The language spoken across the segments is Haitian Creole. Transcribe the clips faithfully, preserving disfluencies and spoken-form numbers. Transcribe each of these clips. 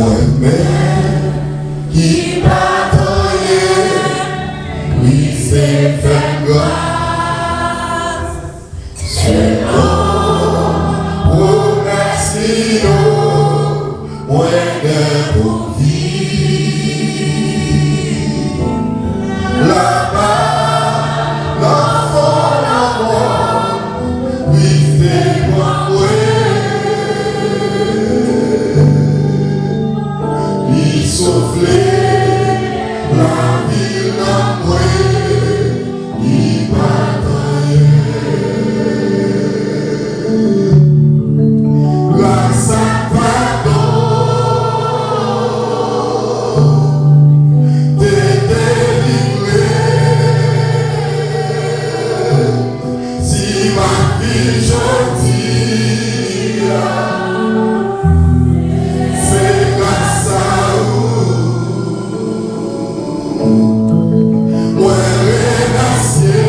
Mwen menm ki pa t anyen, Kris te fè m gras. Selon pwomès li yo, mwen gen pou viv. Laba nan fon lanmò, Kris te pran mwen. Li soufle lavi nan mwen. Li pa t anyen. Gras ak padon te delivre. Si m ap viv jodi a, se gras a ou. Mwen remèsye,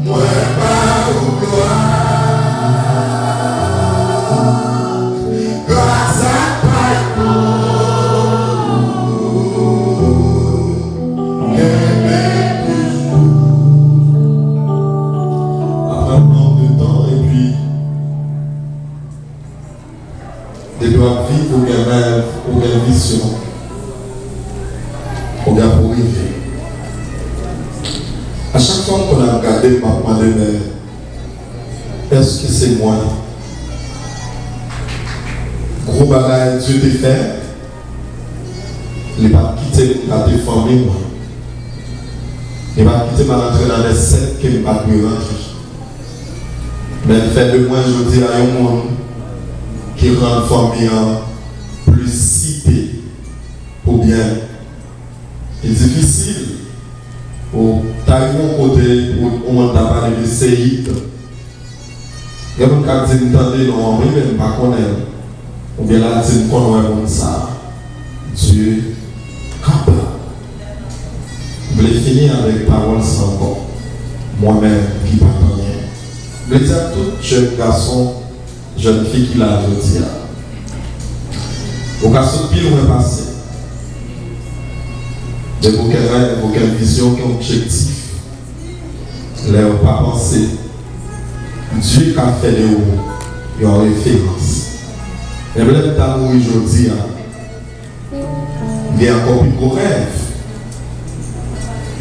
mwen ba ou glwa. Gras ak padon kenbe toujou. Apre yon mank de tan, epi depi w ap viv, ou gen rèv, ou gen vizyon, ou gen pou rive. A chak fwa m konn ap gade, m ap mande, men èske se mwen? Gwo bagay Dye te fè, li pa t kite m gate fanmi mwen. Li pa t kite m al antre nan de sèk ke m pa t dwe rantre. Men l fè de mwen jodi a yon moun ki rann fanmi an plis site pou byen. Li difisil pou ta rive yon kote pou yon moun ta pale de Seyid. Gen moun k ap di m tande non an wi, men m pa konnen l. Oubyen l ap di m konn wè moun sa a. Dye kapab. M vle fini avèk pawòl sa ankò. Mwen menm ki pa t anyen. M vle di ak tout jèn gason, jèn fi ki la jodi a, ou ka sot pi lwen pase. Depi w gen rèv, ou gen vizyon, ou gen objektif. Lè ou pa panse, Dye ka fè de ou yon referans. Menm lè m ta mouri jodi a, m gen ankò pi gwo rèv.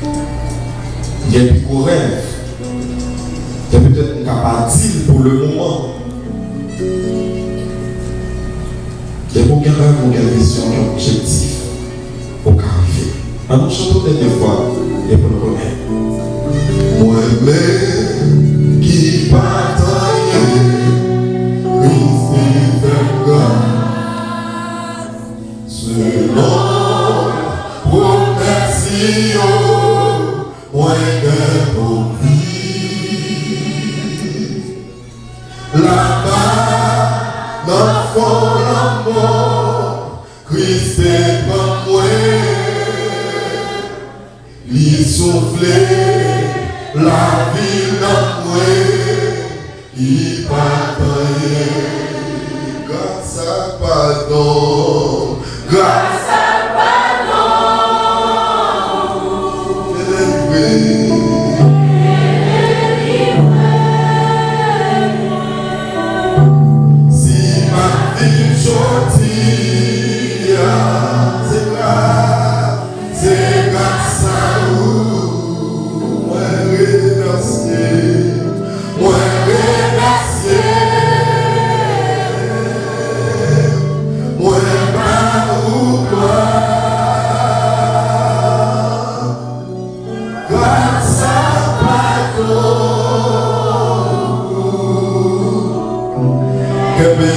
M gen pi gwo rèv. Men petèt m ka pa di l pou le moman. Depi w gen rèv, ou gen vizyon, gen objektif, ou ka rive. Ann nou chante yon dènye fwa, epi nou konnen. Mwen menm ki pa t anyen, Kris te fè m gras. Selon pwomès li yo, mwen gen pou viv. Laba nan fon lanmò, Kris te pran mwen. Li soufle lavi nan mwen. Li pa t anyen. Gras ak padon. Gras ak padon. Te delivre. Si m ap viv jodi a, se gras. Se gras a ou mwen remèsye, mwen remèsye, mwen ba ou glwa. Gras a padon ou, kenbe